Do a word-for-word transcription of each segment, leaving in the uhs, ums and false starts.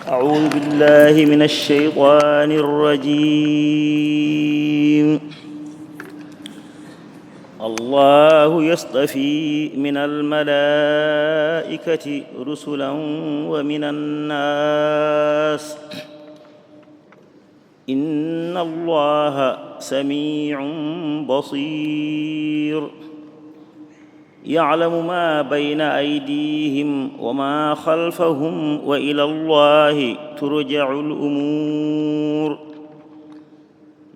أعوذ بالله من الشيطان الرجيم. الله يصطفي من الملائكة رسلا ومن الناس. إن الله سميع بصير. يعلم ما بين أيديهم وما خلفهم وإلى الله ترجع الأمور.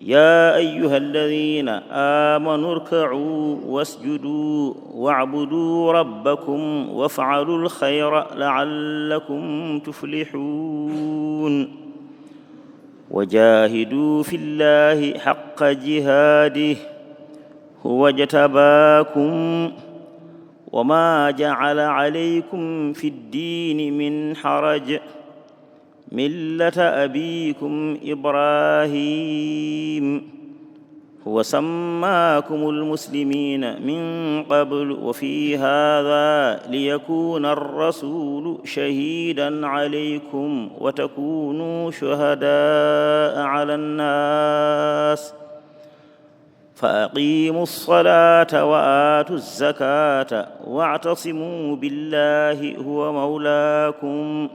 يا أيها الذين آمنوا اركعوا واسجدوا واعبدوا ربكم وافعلوا الخير لعلكم تفلحون. وجاهدوا في الله حق جهاده هو اجتباكم وما جعل عليكم في الدين من حرج ملة أبيكم إبراهيم هو سماكم المسلمين من قبل وفي هذا ليكون الرسول شهيدا عليكم وتكونوا شهداء على الناس فأقيموا الصلاة وآتوا الزكاة واعتصموا بالله هو مولاكم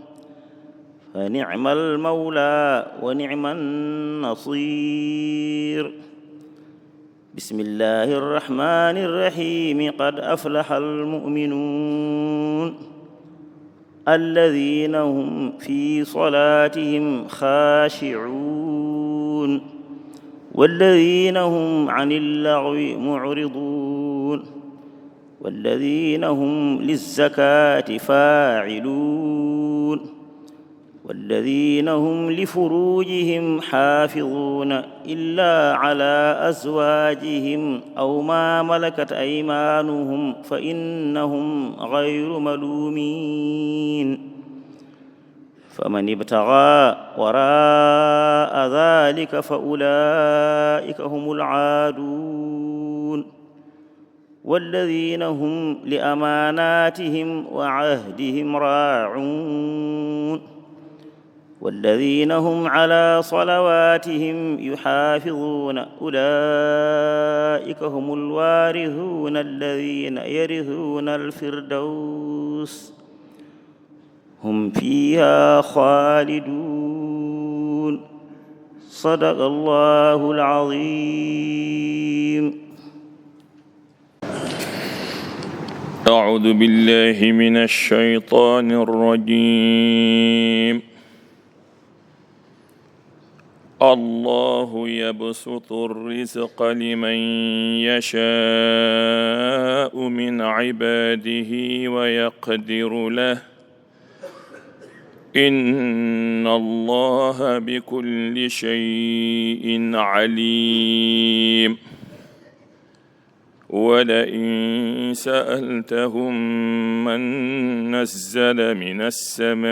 فنعم المولى ونعم النصير. بسم الله الرحمن الرحيم. قد أفلح المؤمنون الذين هم في صلاتهم خاشعون والذين هم عن اللغو معرضون والذين هم للزكاة فاعلون والذين هم لفروجهم حافظون إلا على أزواجهم أو ما ملكت أيمانهم فإنهم غير ملومين. فمن ابتغى وراء ذلك فأولئك هم العادون. والذين هم لأماناتهم وعهدهم راعون. والذين هم على صلواتهم يحافظون. أولئك هم الوارثون الذين يرثون الفردوس هم فيها خالدون. صدق الله العظيم. أعوذ بالله من الشيطان الرجيم. الله يبسط الرزق لمن يشاء من عباده ويقدر له. إن الله بكل شيء عليم. ولئن سألتهم من نزل من السماء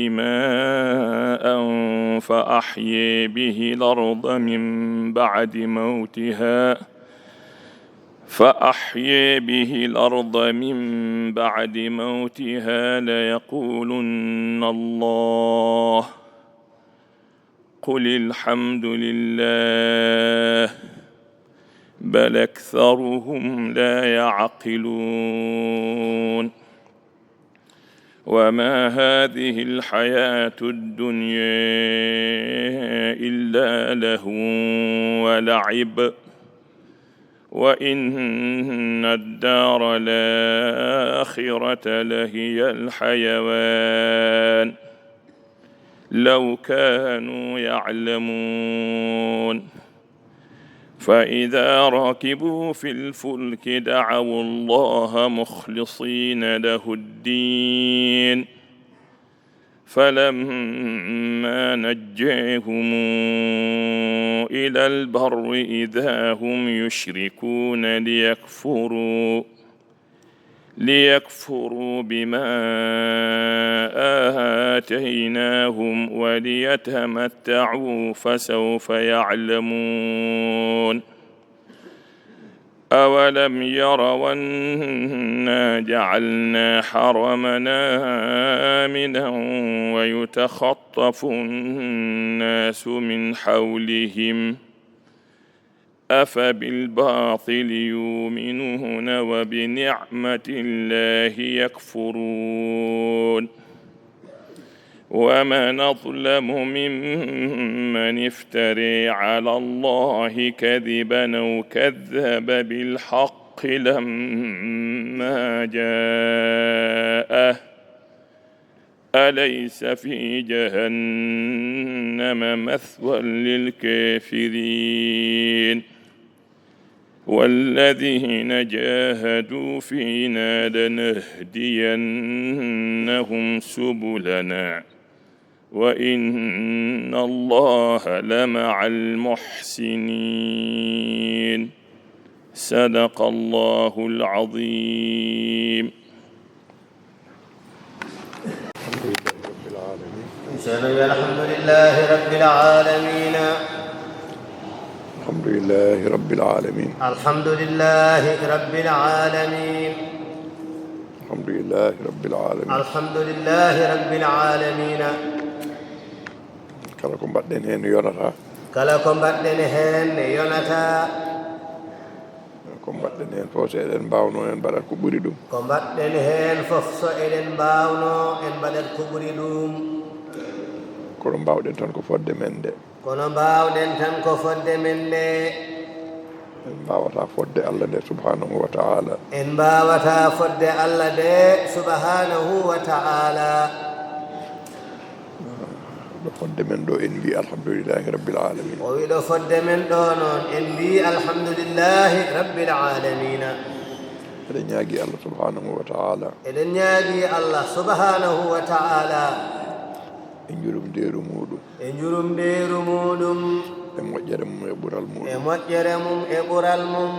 ماء فأحيي به الأرض من بعد موتها، فأحيي به الأرض من بعد موتها ليقولن الله. قل الحمد لله بل أكثرهم لا يعقلون. وما هذه الحياة الدنيا إلا لهو ولعب، وإن الدار الآخرة لهي الحيوان، لو كانوا يعلمون. فإذا ركبوا في الفلك دعوا الله مخلصين له الدين، فلما نجاهم إلى البر إذا هم يشركون ليكفروا، ليكفروا بما آتيناهم وليتمتعوا فسوف يعلمون. أولم يروا أنا جعلنا حرمنا آمنا ويتخطف الناس من حولهم أفبالباطل يؤمنون وبنعمة الله يكفرون ومن أظلم ممن افترى على الله كذبا أو كذب بالحق لما جاءه أليس في جهنم مثوى للكافرين والذين جاهدوا فينا لنهدينهم سبلنا وإن الله لمع المحسنين. صدق الله العظيم. الحمد لله رب العالمين. الحمد لله رب العالمين. الحمد لله رب العالمين. الحمد لله رب العالمين. الحمد لله رب العالمين. Kala ko mbaɗɗen heen yonata. Kala ko mbaɗɗen heen ne yonata. Ko mbaɗɗen heen fof, so eɗen mbaawnoo, en mbaɗat ko ɓuri ɗum. Ko mbaɗɗen heen fof, so eɗen mbaawnoo, en mbaɗat ko ɓuri ɗum. Kono mbaawɗen tan ko fodde men nde. Kono mbaawɗen tan ko fodde men nde. En mbaawataa fodde Allah nde subhanahu wa ta'ala. En mbaawataa fodde Allah nde subhanahu wa ta'ala. Ɗo fodde men ɗo en mbi alhamdulillahi rabbil alamin. O wi ɗo fodde men ɗo noon en mbi alhamdulillahi rabbil alamina. Eɗen ñaagi Allah subhanahu wa ta'ala. Eɗen ñaagi Allah subhanahu wa ta'ala. E njurumdeeru muuɗum. E njurumdeeru muuɗum. E moƴƴere mum e ɓural muuɗum. E moƴƴere mum e ɓural mum.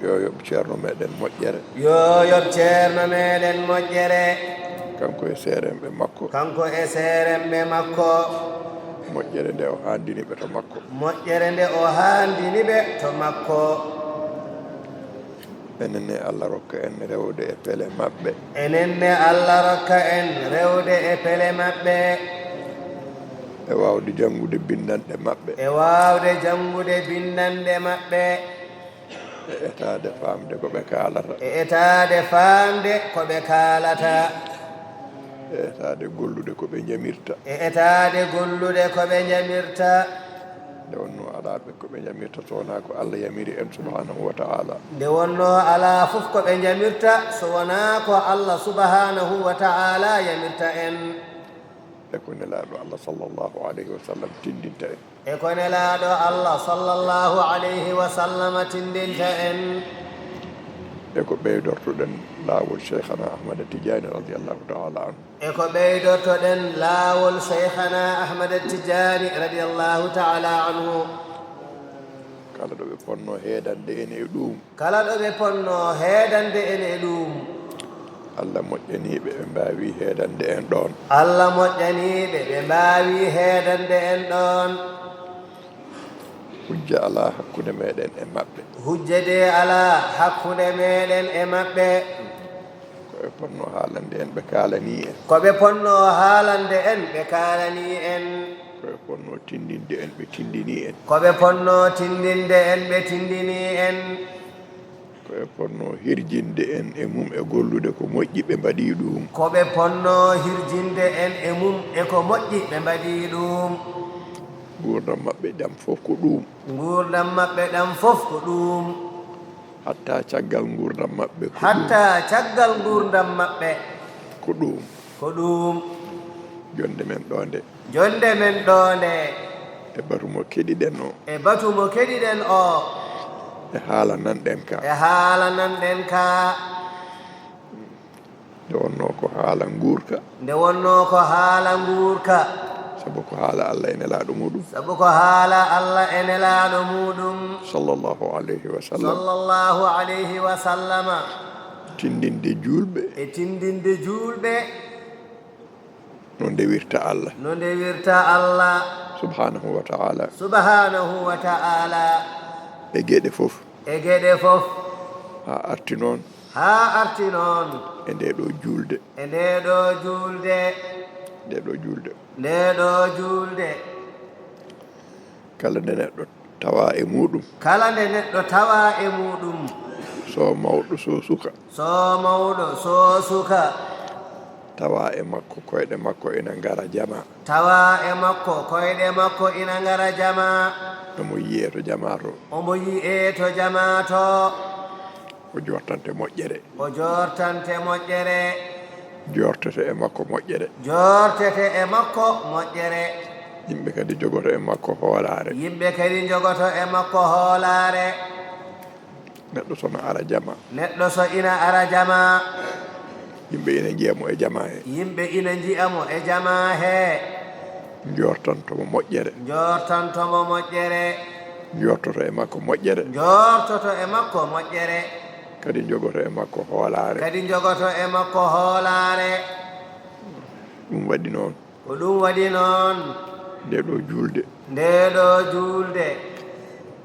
Yo yoɓ ceerno meɗen moƴƴere. Yo yoɓ ceerno meɗen moƴƴere. Kanko e seeremɓe makko. Kanko e seeremɓe makko. Moƴƴere nde o haandini ɓe to makko. Moƴƴere nde o haandini ɓe to makko. Enen ne Allah rokka en rewde e pele maɓɓe. Enen ne Allah rokka en rewde e pele maɓɓe. E waawde janngude binndanɗe maɓɓe. E waawde janngude binndanɗe maɓɓe. E etaade faamde ko ɓe kaalata. E etaade faamde ko ɓe kaalata. E etaade gollude ko ɓe njamirta. E etaade gollude ko ɓe njamirta. Nde wonnoo alaa ɓe ko ɓe njamirta so wonaa ko Allah yamiri en subhanahu wa ta'ala. Nde wonnoo alaa fof ko ɓe njamirta so wonaa ko Allah subhanahu wa ta'ala yamirta en. E ko Nelaaɗo Allah sallallahu alayhi wa sallam tinndinta en. E ko Nelaaɗo Allah sallallahu alayhi wa sallam tinndinta en. E ko ɓeydortoɗen laawol Cheikhana Ahmada Tijaani radiyallahu ta'ala anhu. E ko ɓeydortoɗen laawol Cheikhana Ahmada Tijaani radiyallahu ta'ala anhu. Kala ɗo ɓe ponnoo heedande en e ɗuum. Kala ɗo ɓe ponnoo heedande en e ɗuum. Allah moƴƴanii ɓe, ɓe mbaawii heedande en ɗoon. Allah moƴƴanii ɓe, ɓe mbaawii heedande en ɗoon. Hujja alaa hakkunde meɗen e maɓɓe. Hujja de alaa hakkunde meɗen e maɓɓe. Ko ɓe ponnoo haalande en, ɓe kaalanii en. Ko ɓe ponnoo haalande en, ɓe kaalanii en. Ko ɓe ponnoo tinndinde en, ɓe tinndinii en. Ko ɓe ponnoo tinndinde en, ɓe tinndinii en. Ko ɓe ponnoo hirjinde en e mum e gollude ko moƴƴi, ɓe mbaɗii ɗuum. Ko ɓe ponnoo hirjinde en e mum e ko moƴƴi, ɓe mbaɗii ɗuum. Nguurndam maɓɓe ɗam fof ko ɗuum. Nguurndam maɓɓe ɗam fof ko ɗuum. Hatta caggal nguurndam maɓɓe ko ɗuum. Hatta caggal nguurndam maɓɓe. Ko ɗuum. Ko ɗuum. Jonnde men ɗoo nde. Jonnde men ɗoo nde. E batu mo keɗiɗen o. E batu mo keɗiɗen o. E haala nanɗen ka. E haala nanɗen ka. Nde wonnoo ko haala nguurka. Nde wonnoo ko haala nguurka. Sabu ko haala Allah e Nelaaɗo muuɗum. Sabu ko haala Allah e Nelaaɗo muuɗum. Sallallahu alayhi wa sallam. Sallallahu alayhi wa sallama. Tinndinde juulɓe. E tinndinde juulɓe. No ndewirta Allah. No ndewirta Allah. Subhanahu wa ta'ala. Subhanahu wa ta'ala. E geɗe fof. e geɗe fof. Haa arti noon. Haa arti noon. E ndee ɗoo juulde. E ndee ɗoo juulde. Ndee ɗoo juulde. Ndee ɗoo juulde. Kala nde neɗɗo tawa e muuɗum. Kala nde neɗɗo tawa e muuɗum. So mawɗo, so suka. So mawɗo, so suka. Tawa e makko, koyɗe makko ina ngara jama. Tawa e makko, koyɗe makko ina ngara jama. Omo yiyee to jama to. Omo yiyee to jama to. O joortante moƴƴere. O joortante moƴƴere. Joortete e makko moƴƴere. Joortete e makko moƴƴere. Yimɓe kadi njogoto e makko hoolaare. Yimɓe kadi njogoto e makko hoolaare. Neɗɗo so no ara jama. Neɗɗo so ina ara jama. Yimɓe ina njiya mo e jama he. Yimɓe ina njiya mo e jama he. Njoortanto mo moƴƴere. Njoortanto mo moƴƴere. Njoortoto e makko moƴƴere. Njoortoto e makko moƴƴere. Kadi njogoto e makko hoolaare. Kadi njogoto e makko hoolaare. Ɗum waɗi noon. Ko ɗum waɗi noon. Ndee ɗoo juulde. Ndee ɗoo juulde.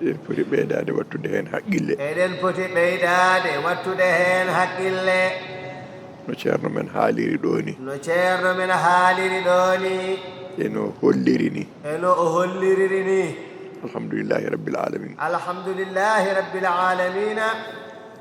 Eɗen poti ɓeydaade waɗtude heen haqqille. Eɗen poti ɓeydaade waɗtude heen haqqille. No ceerno men haaliri ɗoo ni. No ceerno men haaliri ɗoo ni. E no holliri ni. E no o holliriri ni. Alhamdulillahi rabbil alamin. Alhamdulillahi rabbil alamina.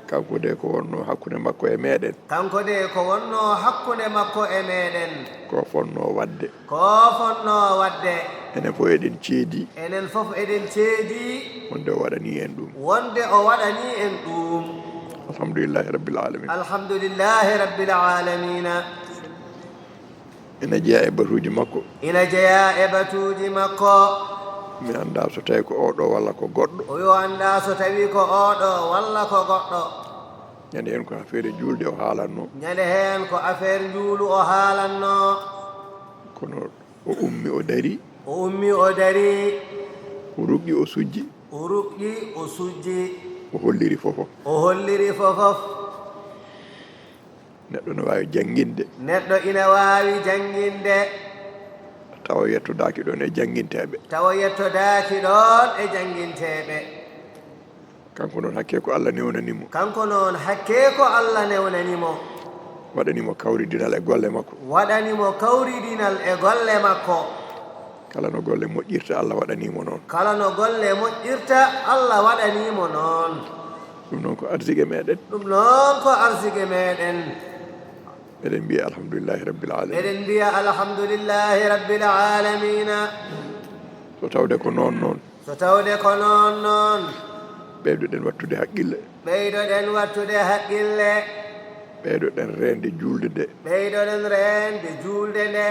Kanko de ko wonnoo hakkunde makko e meeɗen. Kanko de ko wonnoo hakkunde makko e meeɗen. Ko fonnoo waɗde. Ko fonnoo waɗde. Enen fof eɗen ceedii. Enen fof eɗen ceedii. Wonde o waɗanii en ɗum. Wonde o waɗanii en ɗum. Alhamdulillahi rabbil alamin. Alhamdulillahi rabbil alamina. Ina jeyaa e batuuji makko. Ina jeyaa e batuuji makko. Mi anndaa so tawii ko oo ɗoo walla ko goɗɗo. O yo anndaa so tawii ko oo ɗoo walla ko goɗɗo. Ñande heen ko afeere juulde o haalannoo. Ñande heen ko afeere njuulu o haalannoo. Kono o ummi o darii. O ummi o darii. O ruqqi o sujji. O ruqqi o sujji. O holliri fofof. O holliri fofof. Neɗɗo no waawi jannginde. Neɗɗo ina waawi jannginde. Tawa yettodaaki ɗoon e jannginteeɓe. Tawa yettodaaki ɗoon e jannginteeɓe. Kanko noon hakkee ko Alla newnani mo. Kanko noon hakkee ko Alla newnani mo. Waɗani mo kawridinal e golle makko. Waɗani mo kawridinal e golle makko. Kala no golle moƴƴirta, Alla waɗanii mo noon. Kala no golle moƴƴirta, Alla waɗanii mo noon. Ɗum noon ko arsike meeɗen. Ɗum noon ko arsike meeɗen. Eɗen mbiya alhamdulillahi rabbil alamin. Eɗen mbiya alhamdulillahi rabbil alamina. So tawde ko noon noon. So tawde ko noon noon. Ɓeydoɗen waɗtude haqqille. Ɓeydoɗen waɗtude haqqille. Ɓeydoɗen reende juulde nde. Ɓeydoɗen reende juulde nde.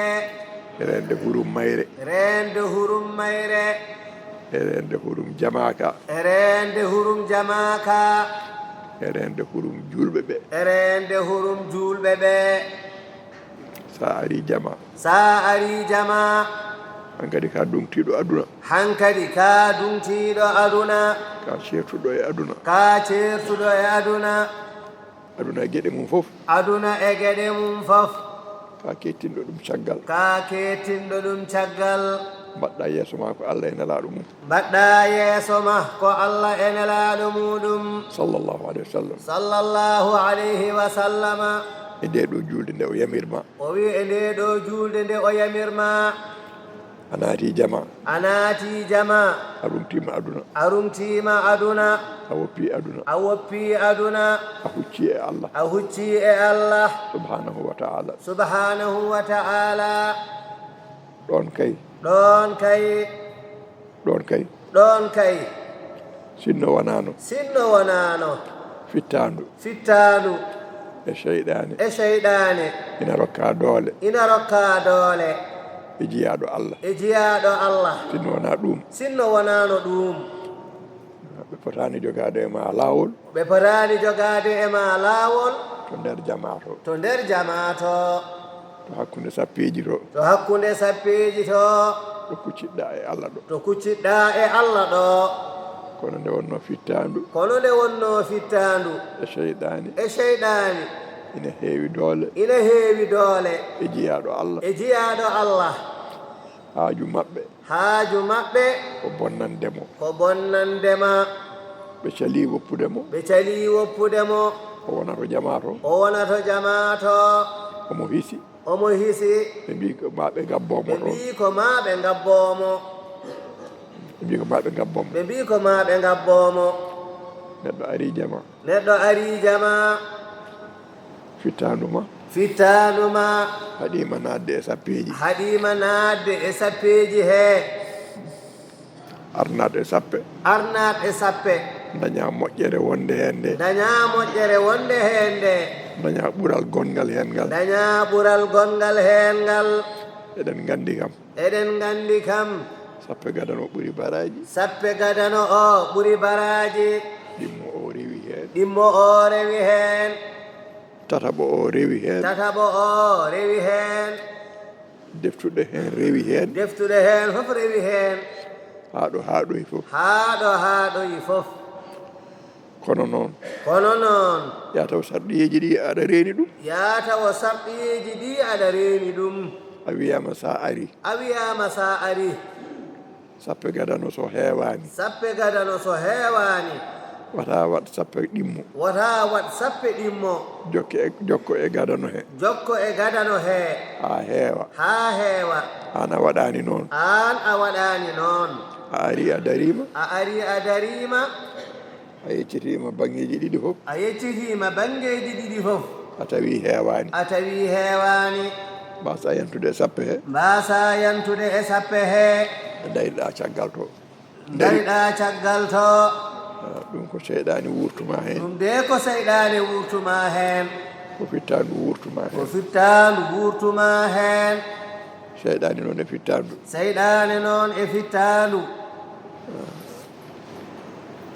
Reende hurum mayre. Reende hurum mayre. E reende hurum jamaaka. E reende hurum jamaaka. E reende hurum juulɓe ɓe. E reende hurum juulɓe ɓe. Sa ari jama. Sa ari jama. Hankadi ka duŋtiiɗo aduna. Hankadi ka duŋtiiɗo aduna. Ka ceertuɗo e aduna. Ka ceertuɗo e aduna. Aduna e geɗe mum fof. Aduna e geɗe mum fof. Ka keettinɗo ɗum caggal. Ka keettinɗo ɗum caggal. Mbaɗɗa yeeso ma ko Alla e Nelaaɗo mum. Mbaɗɗa yeeso ma ko Alla e Nelaaɗo muɗum. Sallallahu alayhi wa sallam. Sallallahu alayhi wa sallama. E ndee ɗoo juulde nde o yamir ma. O wi e ndee ɗoo juulde nde o yamir ma. A naati jama. A naati jama. A ruŋtiima aduna. A ruŋtiima aduna. A woppii aduna. A woppii aduna. A huccii e Alla. A huccii e Alla. Subhanahu wa ta'ala. Subhanahu wa ta'ala. Ɗoon kay. Ɗoon kay. Ɗoon kay. Ɗoon kay. Sinno wonaano. Sinno wonaano. Fittaandu. Fittaandu. E seyɗaane. E seyɗaane. Ina rokka doole. Ina rokka doole. E jiyaaɗo Alla. E jiyaaɗo Alla. Sinno wonaa ɗuum. Sinno wonaano ɗuum. Ɓe potaani jogaade e ma laawol. Ɓe potaani jogaade e ma laawol. To nder jama to. To nder jama to. To hakkunde sappeeji to. To hakkunde sappeeji to. Ɗo kucciɗɗaa e Alla ɗo. To kucciɗɗaa e Alla ɗo. Kono nde wonnoo fittaandu. Kono nde wonnoo fittaandu. E seyɗaani. E seyɗaani. Ina heewi doole. Ina heewi doole. E jiyaaɗo Alla. E jiyaaɗo Alla. Haaju maɓɓe. Haaju maɓɓe. Ko bonnande mo. Ko bonnande ma. Ɓe calii woppude mo. Ɓe calii woppude mo. O wona to jamaa to. O wona to jamaa to. Omo hisi. Omo hisi. Ɓe mbii ko maa ɓe ngabboo mo ɗoon. Ɓe mbii ko maa ɓe ngabboo mo. Ɓe mbii ko maa ɓe ngabboo mo. Ɓe mbii ko maa ɓe ngabboo mo. Neɗɗo arii jamaa. Neɗɗo arii jamaa. Fittaandu ma. Fittaandu ma. Haɗii ma naatde e sappeeji. Haɗii ma naatde e sappeeji hee. Arnaat e sappe. Arnaat e sappe. Dañaa moƴƴere wonde heen nde. Dañaa moƴƴere wonde heen nde. Dañaa ɓural gonngal heen ngal. Dañaa ɓural gonngal heen ngal. Eɗen nganndi kam. Eɗen nganndi kam. Sappe gadano ɓuri baraaji. Sappe gadano o ɓuri baraaji. Ɗimmo o rewi heen. Ɗimmo o rewi heen. Tataɓo o rewi heen. Tataɓo o rewi heen. Deftuɗe heen rewi heen. Deftuɗe heen fof rewi heen. Haa ɗo haaɗoyi fof. Haa ɗo haaɗoyi fof. Kono noon. Kono noon. Yaa taw sarɗiyeeji ɗi aɗa reeni ɗum. Yaa taw sarɗiyeeji ɗi aɗa reeni ɗum. A wiyaama so a arii. A wiyaama so a arii. Sappe gadano so heewaani. Sappe gadano so heewaani. Wata waɗ sappe ɗimmo. Wata waɗ sappe ɗimmo. Jokke e, jokko e gadano he. Jokko e gadano he. Haa heewa. Haa heewa. Aan a waɗaani noon. Aan a waɗaani noon. A arii a dariima. A arii a dariima. A yeccitiima banngeeji ɗiɗi fof. A yeccitiima banngeeji ɗiɗi fof. A tawi heewaani. A tawi heewaani. Mbaasaa yantude e sappe he. Mbaasaa yantude e sappe he. Ndariɗaa caggal to. Ndariɗaa caggal to. Ah, ɗum ko seyɗaani wuurtuma heen. Ɗum de ko seyɗaani wuurtuma heen. Ko fittaandu wuurtuma heen. Ko fittaandu wuurtuma heen. Seyɗaani noon e fittaandu. Seyɗaani noon e fittaandu.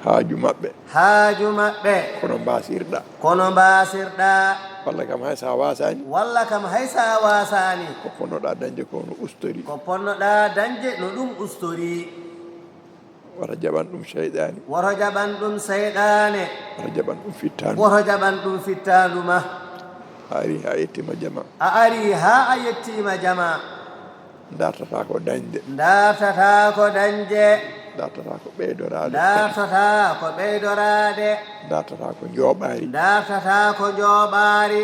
Haaju maɓɓe. Haaju maɓɓe. Kono mbaasirɗaa. Kono mbaasirɗaa. Walla kam hay so a waasaani. Walla kam hay so a waasaani. Ko ponnoɗaa dañde ko no ustori. Ko ponnoɗaa dañde no ɗum ustori. Wota jaɓan ɗum seyɗaani. Woto jaɓan ɗum seyɗaane. Wota jaɓan ɗum fittaandu. Woto jaɓan ɗum fittaandu ma. A arii haa yettiima jama. A arii haa a yettiima jama. Ndartataa ko dañde. Ndartataa ko dañde. Ndartataa ko ɓeydoraade. Ndartataa ko ɓeydoraade. Ndartataa ko njooɓaari. Ndartataa ko njooɓaari.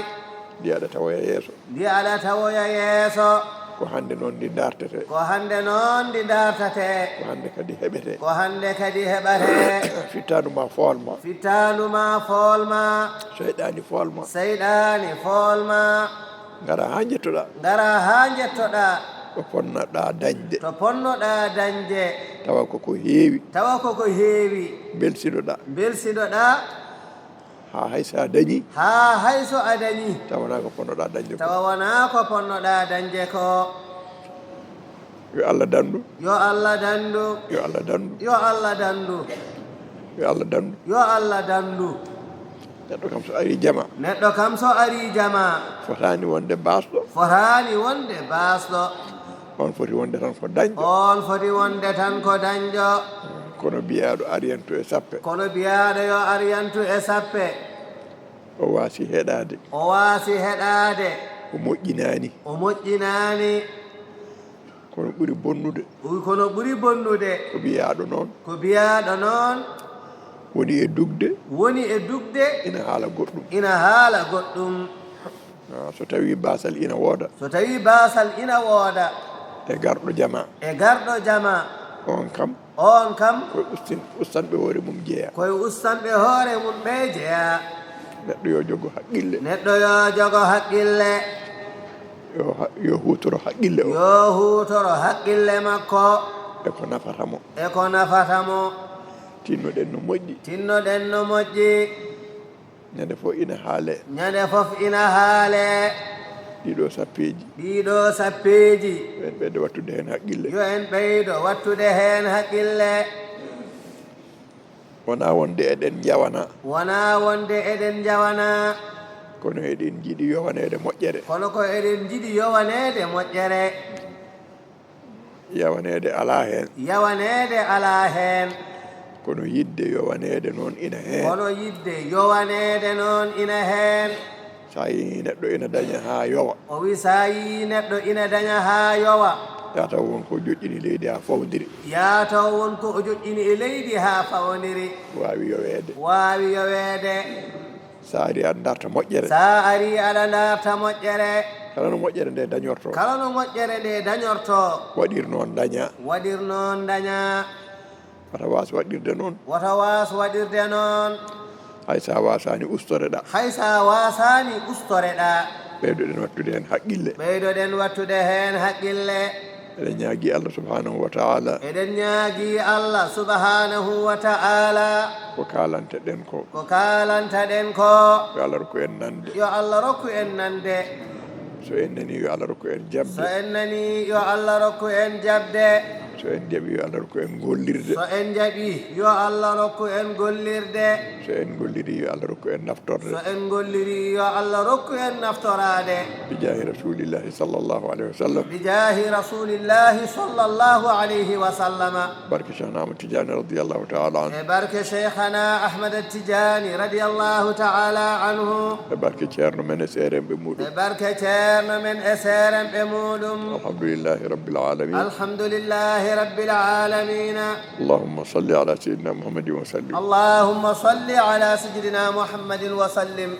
Ndi aɗa tawoya yeeso. Ndi aɗa tawoya yeeso. Ko hannde noon ndi ndartetee. Ko hannde noon ndi ndartetee. Ko hannde kadi heɓetee. Ko hannde kadi heɓatee. Fittaandu ma fool ma. Fittaandu ma fool ma. Seyɗaani fool ma. Seyɗaani fool ma. Ngara haa njettoɗaa. Ngara haa njettoɗaa. Ɗo ponnoɗaa dañde. To ponnoɗaa dañde. Tawa ko ko heewi. Tawa ko ko heewi. Mbelsidoɗaa. Mbelsidoɗaa. Haa hay so a dañii. Haa hay so a dañii. Tawa wonaa ko ponnoɗaa dañde ko. Tawa wonaa ko ponnoɗaa dañde ko. Yo Allah dandu. Yo Allah dandu. Yo Allah dandu. Yo Allah dandu. Yo Allah dandu. Yo Allah dandu. Neɗɗo kam so arii jama. Neɗɗo kam so arii jama. Fotaani wonde baasɗo. Fotaani wonde baasɗo. On foti wonde tan ko dañɗo. On foti wonde tan ko dañɗo. Kono biyaaɗo ar yantu e sappe. Kono biyaaɗo yo ar yantu e sappe. O waasi heɗaade. O waasi heɗaade. O moƴƴinaani. O moƴƴinaani. Kono ɓuri bonnude. Wi kono ɓuri bonnude. Ko biyaaɗo noon. Ko biyaaɗo noon. Woni e dugde. Woni e dugde. Ina haala goɗɗum. Ina haala goɗɗum. Ah, so tawii baasal ina wooda. So tawii baasal ina wooda. E garɗo jama. E garɗo jama. On kam. On kam. Koye ustin-, ustanɓe hoore mum jeyaa. Koye ustanɓe hoore mum ɓe jeyaa. Neɗɗo yo jogo haqqille. Neɗɗo yo jogo haqqille. Yo ha-, yo huutoro haqqille o. Yo huutoro haqqille makko. E ko nafata mo. E ko nafata mo. Tinnoɗen no moƴƴi. Tinnoɗen no moƴƴi. Ñande fof ina haalee. Ñande fof ina haalee. Ɗiɗo sappeeji. Ɗiɗo sappeeji. Yo en ɓeydo wattude heen haqqille. Yo en ɓeydo wattude heen haqqille. Wonaa wonde eɗen njawana. Wonaa wonde eɗen njawana. Kono eɗen njiɗi yowaneede moƴƴere. Kono ko eɗen njiɗi yowaneede moƴƴere. Yawaneede alaa heen. Yawaneede alaa heen. Kono yiɗde yowaneede noon ina heen. Kono yiɗde yowaneede noon ina heen. So a yiyii neɗɗo ina daña haa yowa. O wi so a yiyii neɗɗo ina daña haa yowa. Yaa taw won ko joƴƴini leydi haa fawndiri. Yaa taw won ko o joƴƴini e leydi haa fawndiri. Waawi yoweede. Waawi yoweede. So a arii aɗa darta moƴƴere. So a arii aɗa darta moƴƴere. Kala no moƴƴere nde dañortoo. Kala no moƴƴere nde dañortoo. Waɗir noon daña. Waɗir noon daña. Wata waas waɗirde noon. Wata waas waɗirde noon. Hay so a waasaani ustoreɗaa. Hay so a waasaani ustoreɗaa. Ɓeydoɗen wattude heen haqqille. Ɓeydoɗen wattude heen haqqille. Eɗen ñaagii Allah subhanahu wa ta'ala. Eɗen ñaagii Allah subhanahu wa ta'ala. Ko kaalanteɗen ko. Ko kaalantaɗen ko. Yo Allah rokku en nande. Yo Allah rokku en nande. So en nanii yo Allah rokku en jaɓde. So en nanii yo Allah rokku en jaɓde. So en jaɓii yo Allah rokku en gollirde. So en jaɓii yo Allah rokku en gollirde. So en gollirii yo Allah rokku en naftorde. So en gollirii yo Allah rokku en naftoraade. Bi jaahi rasulillahi sallallahu alayhi wa sallam. Bi jaahi rasulillahi sallallahu alayhi wa sallama. Barke Cheikhna Ahmad Tidiane radiyallahu ta'ala anhu. E barke Cheikhna Ahmad Tidiane radiyallahu ta'ala anhu. E barke ceerno men e seeremɓe muɗum. E barke ceerno men e seeremɓe muɗum. Alhamdulillahi rabbil alamin. Alhamdulillahi rabbil alamin. اللهم صل على سيدنا محمد وسلم. اللهم صل على سيدنا محمد وسلم.